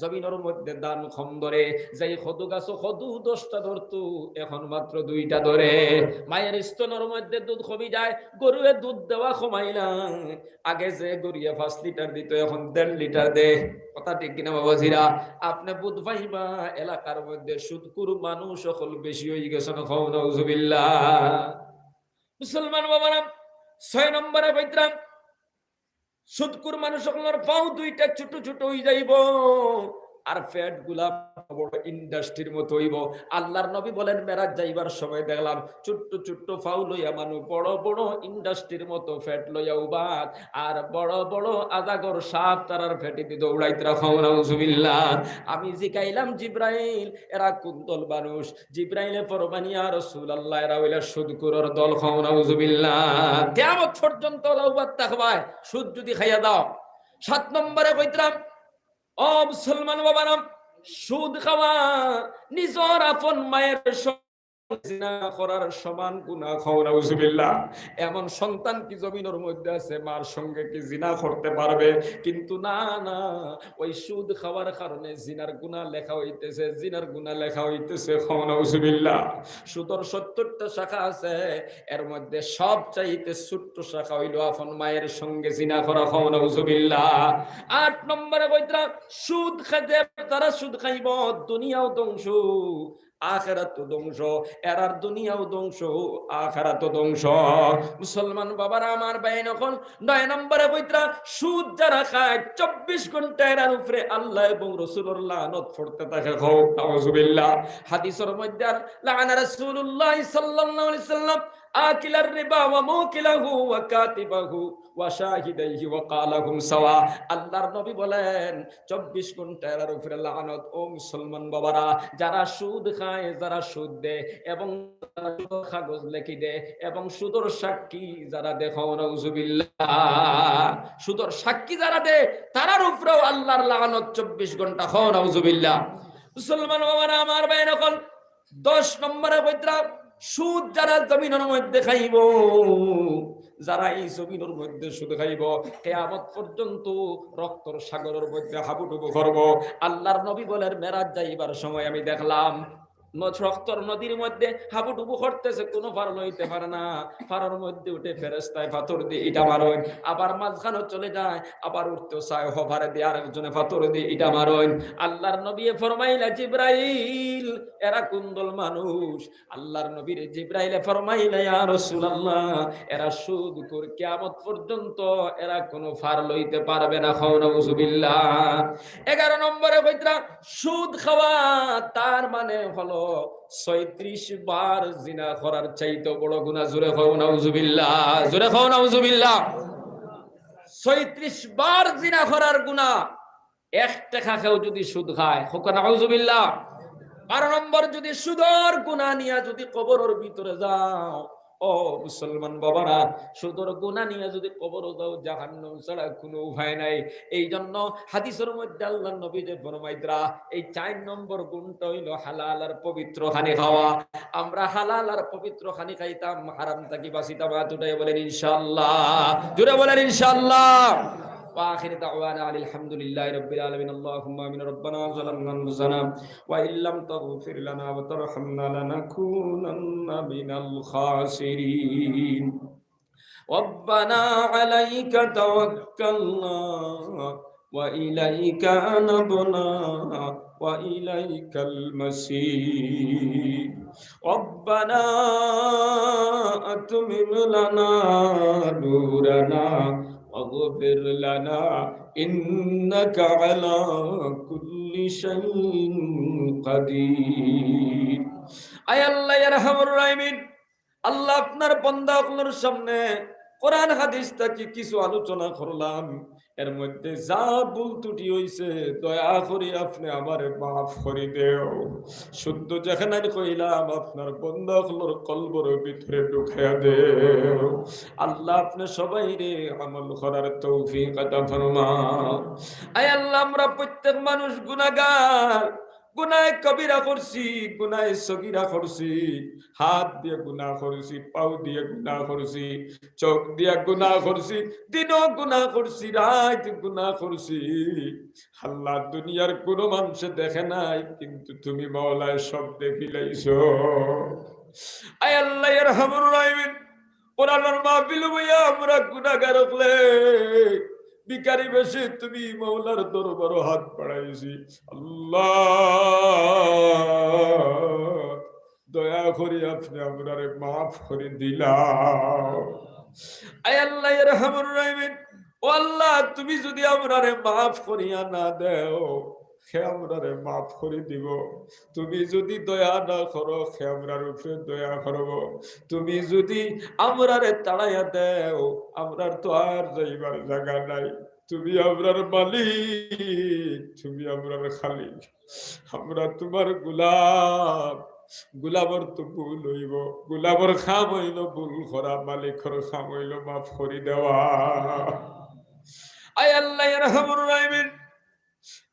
জমিনর মধ্যে ধান কম ধরে। যেই কদু গাছো কদু দশটা ধরতো, এখন মাত্র দুইটা ধরে। মায়ের স্তনর মধ্যে দুধ কমি যায়, গরুয়ে দুধ দেওয়া কমাইলা। আগে যে গরুয়ে পাঁচ লিটার দিত, এখন দেড় লিটার দেয়। কথা ঠিক কিনা বাবাজিরা? আপনে বুঝ পাইবা, এলাকার মধ্যে সুদখোর মানুষ অকল বেশি অই গেছইন। কও নাউজুবিল্লাহ। মুসলমান বাবারা, ছয় নম্বরে কইতরাম, সুদখোর মানুষ অকলর পাও দুইটা ছোট ছোট অই যাইবো, আর পেটগুলা বড় বড় ইন্ডাস্ট্রির মতো অইবো। আল্লার নবী বলেন, মেরাজ যাইবার সময় দেখলাম ছোট্ট ছোট্ট পাও লইয়া মানুষ বড় বড় ইন্ডাস্ট্রির মতো পেট লইয়া উবাত, আর বড় বড় আজাগর সাপ তারার পেটেদি দৌড়াইতরা। কও নাউজুবিল্লাহ। আমি জিকাইলাম, জিব্রাইল, এরা কুন দল মানুষ? জিব্রাইলে ফরমান, ইয়া রাসূলুল্লাহ, এরা অইলা সুদখোরর দল। কও নাউজুবিল্লাহ। কিয়ামত পর্যন্ত অলা উবাত থাকবায়, সুদ যুদি খাইয়া যাও। সাত নম্বরে কইতরাম, ও মুসলমান বাবারা, সুদ খাওয়া, নিজর আপন মায়ের সঙ্গে জিনা করার সমান গুনা। কও নাউজুবিল্লাহ। এমন সন্তান কি জমিনর মধ্যে আছে, মার সঙ্গে কি জিনা করতে পারবে? কিন্তু না, না, ওই সুদ খাওয়ার কারণে জিনার গুনা লেখা অইতেছে, জিনার গুনা লেখা অইতেছে। কও নাউজুবিল্লাহ। সুদর সত্তরটা শাখা আছে, এর মধ্যে সবচাইতে ছোট্ট শাখা অইলো আপন মায়ের সঙ্গে জিনা করা। কও নাউজুবিল্লাহ। আট নম্বরে কইতরা, সুদ খাইতে, যারা সুদ খাইবো, দুনিয়াও ধ্বংস, আখেরাতও ধ্বংস, এরার দুনিয়াও ধ্বংস, আখেরাতও ধ্বংস। মুসলমান বাবারা, আমার ভাইয়াইন অকল, নয় নম্বরে কইতরা, সুদ যারা খায়, চব্বিশ ঘন্টা এরার উপরে আল্লাহ এবং রসুলর লানত পড়তে থাকে। কও নাউজুবিল্লাহ। হাদিসর মধ্যে আর, লাআনা রাসূলুল্লাহ সাল্লাল্লাহু আলাইহি ওয়াসাল্লাম আকিলার রিবা ওয়া মুকিলাহু ওয়া কাতিবাহু ওয়া শাহিদাইহি ওয়া কালাহুম সাওয়া। আল্লার নবী বলেন, চব্বিশ ঘন্টা এরার উপরে লানত। ও মুসলমান বাবারা, যারা সুদ খায়, যারা সুদ দেয় এবং যারা সুদর কাগজ লেখি দেয় এবং সুদর সাক্ষী যারা দেয়, কও নাউজুবিল্লাহ, সুদর সাক্ষী যারা দেয়, তারার উপরেও আল্লার লানত চব্বিশ ঘন্টা। কও নাউজুবিল্লাহ। মুসলমান বাবারা, আমার ভাইয়াইন অকল, দশ নম্বরে কইতরা, সুদ যারা জমিনর মধ্যে খাইবো, যারা এই জমিনর মধ্যে সুদ খাইবো, কিয়ামত পর্যন্ত রক্তর সাগরর মধ্যে হাবুডুবু করবো। আল্লার নবী বলেন, মেরাজ যাইবার সময় আমি দেখলাম, ন-, রক্তর নদীর মধ্যে হাবুডুবু করতেছে, কুনু পার লইতে পারে না। পারর মধ্যে উঠে ফেরেশতায় পাথর দি ইটা মারইন, আবার মাঝখানো চলে যায়, আবার উঠতে চায়, হপারে দি আরেকজনে পাথর দি ইটা মারইন। আল্লার নবীয়ে ফরমাইলা, জিব্রাইল, এরা কুন দল মানুষ? আল্লার নবীরে জিব্রাইলে ফরমাইলা, ইয়া রাসূলুল্লাহ, এরা সুদখোর, কিয়ামত পর্যন্ত এরা কুনু পার লইতে পারবে না। কও নাউজুবিল্লাহ। এগারো নম্বরে কইতরা, সুদ খাওয়া তার মানে হলো ছয়ত্রিশ বার জিনা করার চাইতে বড় গুনা। জোরে কও নাউজুবিল্লাহ, জোরে কও নাউজুবিল্লাহ। ছয়ত্রিশ বার জিনা করার গুনা। এক টেকা কেউ যুদি সুদ খায়, কও নাউজুবিল্লাহ। বারো নম্বর, যদি সুদর গুনা নিয়া যদি কবরর ভিতরে যাও, ও মুসলমান বাবারা, সুদর গুনা নিয়া যদি কবরো যাও, জাহান্নাম ছাড়া কুনু উপায় নাই। এই জন্য হাদিসর মধ্যে আল্লাহর নবী যে ফরমাইতরা, এই চাইর নম্বর গুণটা অইলো হালাল আর পবিত্র খানি খাওয়া। আমরা হালাল আর পবিত্র খানি খাইতাম, হারাম থাকি বাঁচিতাম। হাত উঠাইয়া বলেন ইনশাআল্লাহ, জোরে বলেন ইনশাআল্লাহ। وآخر دعوانا أن الحمد لله رب العالمين. اللهم آمين. ربنا ظلمنا أنفسنا وإن لم تغفر لنا وترحمنا لنكونن من الخاسرين. ربنا عليك توكلنا وإليك أنبنا وإليك المصير. ربنا أتمم لنا نورنا واغفر لنا إنك على كل شيء قدير. আয় আল্লাহ, ইয়া আরহামার রাহিমিন, আল্লাহ, আপনার বান্দা অকলর সামনে কোরআন হাদিস থাকি কিছু আলোচনা করলাম, এর মধ্যে যা ভুল ত্রুটি অইছে, দয়া করি আপনে আমারে মাফ করি দেও। শুদ্ধ যেখানে কইলাম, আপনার বান্দা অকলর কলবর ভিতরে ঢুকাইয়া দেও। আল্লাহ, আপনে সবাইরে আমল করার তৌফিক আতা ফরমাও। আয় আল্লাহ, আমরা প্রত্যেক মানুষ গুনাহগার, গুনায় কবিরা করছি, গুনায় সগিরা করছি, হাত দিয়া গুনা করছি, পাও দিয়া গুনা করছি, চোখ দিয়া গুনা করছি, দিনও গুনা করছি, রাইত গুনা করছি। আল্লাহ, দুনিয়ার কুনু মানষে দেখে নাই, কিন্তু তুমি মাওলায় সব দেখিলাইছো। আয় আল্লাহ, ইয়া আরহামার রাহিমিন, কোরআনর মাহফিল বইয়া আমরা গুনাহগার অকলে ভিখারি বেশে তুমি মাওলার দরবারো হাত বাড়াইছি। আল্লাহ, দয়া করি আপনে আমরারে মাফ করি দিলাও। আয় আল্লাহ, ইয়া আরহামার রাহিমিন, ও আল্লাহ, তুমি যদি আমরারে মাফ করিয়া না দেও, কে আমরারে মাফ করি দিবো? তুমি যদি দয়া না করো, কে আমরার উপরে দয়া করবো? তুমি যদি আমরারে তাড়াইয়া দেও, আমরার তো আর যাইবার জাগা নাই। তুমি আমরার মালিক, তুমি আমরার খালিক। আমরা তুমার গুলাম। গুলামর তো ভুল অইবো, গুলামর কাম অইলো ভুল করা, মালিকর কাম অইলো মাফ করি দেওয়া। আয় আল্লাহ, ইয়া আরহামার রাহিমিন,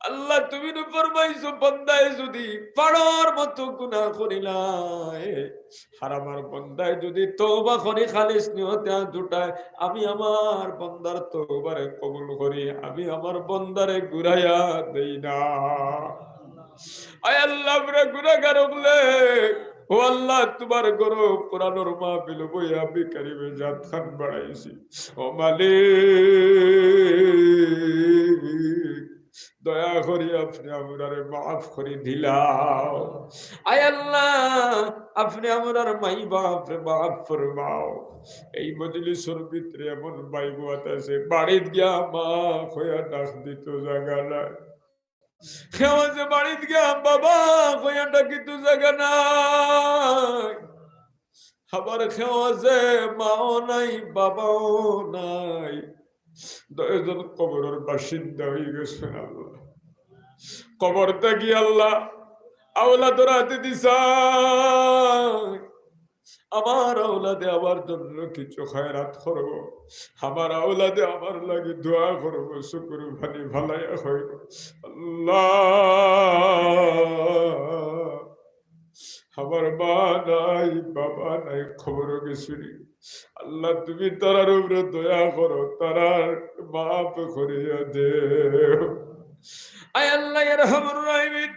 আল্লাহ, তুমি তো ফরমাইছো, বান্দায় যদি পাড়র মতো গুনা করিলায়, আর আমার বান্দায় যদি তওবা করি খালিস নিয়তে হাত উঠায়, আমি আমার বান্দার তওবারে কবুল করি, আমি আমার বান্দারে ঘুরাইয়া দেই না। আয় আল্লাহ, আমরা গুনাহগার অকলে, ও আল্লাহ, তুমার ঘরো কোরআনর মাহফিল বইয়া ভিখারি বেশে হাত খান বাড়াইছি। ও মালিক, দয়া করি আপনে আমরারে মাফ করি দিলাও। আয় আল্লাহ, আপনে আমরার মাই বাপরে মাফ ফরমাও। এই মজলিসর ভিতরে এমন ভাই বউত আছে, বাড়িত গিয়া মা কইয়া ডাক দিতো জাগা নাই। কেউ আছে বাড়িত গিয়া বাবা কইয়া ডাকিতো জাগা নাই। আবার কেউ আছে মাও নাই, বাবাও নাই, দুইজন কবরর বাসিন্দা অইগেছইন। আল্লাহ, কবর থাকি আল্লাহ আওলাদর আতে দিছইন। আমার আওলাদে আমার জন্য কিছু খয়রাত করবো, আমার আওলাদে আমার লাগি দোয়া করবো, চকুর পানি ফালাইয়া কইবো, আল্লাহ, আমার মা নাই, বাবা নাই, কবরো গেছইন। আল্লাহ, তুমি তারার উপরে দয়া করো, তারার মাফ করিয়া দেও। আয় আল্লাহ, ইয়া আরহামার রাহিমিন,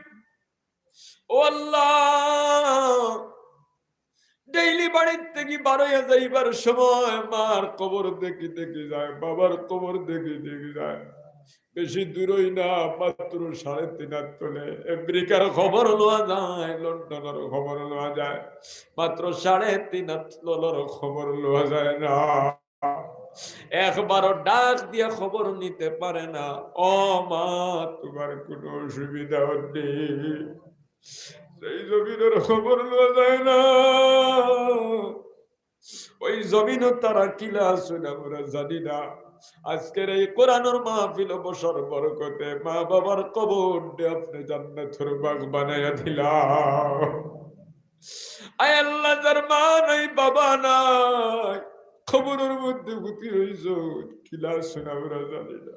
ও আল্লাহ, ডেইলি বাড়ির থাকি বারইয়া যাইবার সময় মার কবর দেখি দেখি যায়, বাবার কবর দেখি দেখি যায়। বেশি দূরই না, মাত্র সাড়ে তিন হাত তলে। আমেরিকার খবর লওয়া যায়, লন্ডনর খবর লওয়া যায়, মাত্র সাড়ে তিন হাত তলর খবর লওয়া যায় না। একবারও ডাক দিয়া খবর নিতে পারে না। ও মা, তুমার কুনু অসুবিধা নেই। যেই জমিনর খবর লওয়া যায় না, ওই জমিনো তারা কিলা আছইন আমরা জানি না। আজকের এই কোরআনর মাহফিল বসার বরকতে মা বাবার কবররে আপনে জান্নাতর বাগ বানাইয়া দিলাও। আয় আল্লাহ, যার মা নাই, বাবা নাই, কবরর মধ্যে গুতি রইছইন, কিলা অইছইন আমরা জানি না।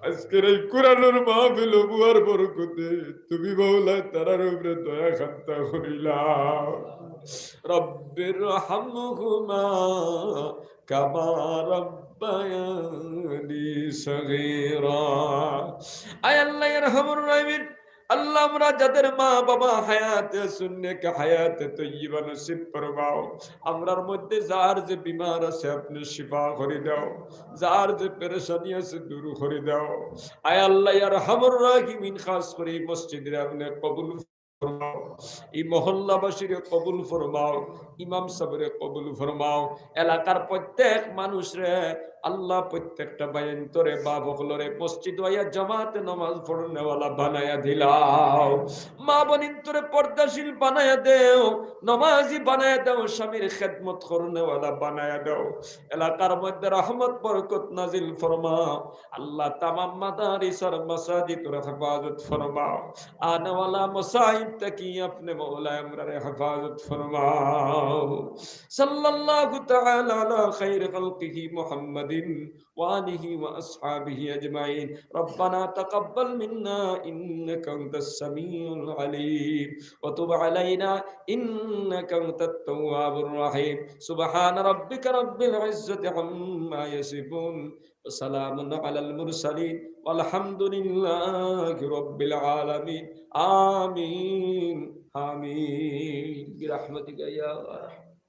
আজকের এই কোরআনর মাহফিল বুয়ার বরকতে তুমি মওলা তারার উপরে দয়া খান্তা করিলাও। রব্বির হামহুমা কামা রব্বায়ানি সগীরা। আয় আল্লাহ, ইয়া আরহামার রাহিমিন, আল্লাহ, আমরা যাদের মা বাবা হায়াতে আছইন, নেক হায়াতে তৈয়বা নসিব ফরমাও। আমরার মধ্যে যার যে বিমার আছে, আপনে শিফা করি দাও। যার যে পেরেশানি আছে, দূর করি দাও। আয় আল্লাহ, ইয়া আরহামার রাহিমিন, খাস করি এই মসজিদরে আপনে কবুল ফরমাও, এই মহল্লাবাসীরে কবুল ফরমাও, ইমাম সাবরে কবুল ফরমাও, এলাকার প্রত্যেক মানুষরে আল্লাহ, প্রত্যেকটা ভাইয়াইন্তরে, বাপ অকলরে মসজিদ আইয়া জামাতে নামাজ পড়নেওয়ালা বানাইয়া দিলাও। মা বইনাইন্তরে পর্দাশীল বানাইয়া দেও, নমাজি বানাইয়া দেও, স্বামীর খেদমত করনেওয়ালা বানাইয়া দেও। এলাকার মধ্যে রহমত বরকত নাজিল ফরমাও। আল্লাহ, তামাম মাদারিস আর মাসাজিদর হেফাজত ফরমাও। আনেওয়ালা মসাইব থাকি আপনে মওলা আমরারে হেফাজত ফরমাও। সাল্লাল্লাহু তাআলা আলা খাইরি খালকিহি মুহাম্মাদিন ওয়া আলিহি ওয়া আসহাবিহি আজমাইন। ربنا تقبل منا إنك أنت السميع العليم وتب علينا إنك أنت التواب الرحيم. سبحان ربك رب العزة عما يصفون. وسلام على المرسلين والحمد لله رب العالمين. آمين، آمين، برحمتك يا أرحم.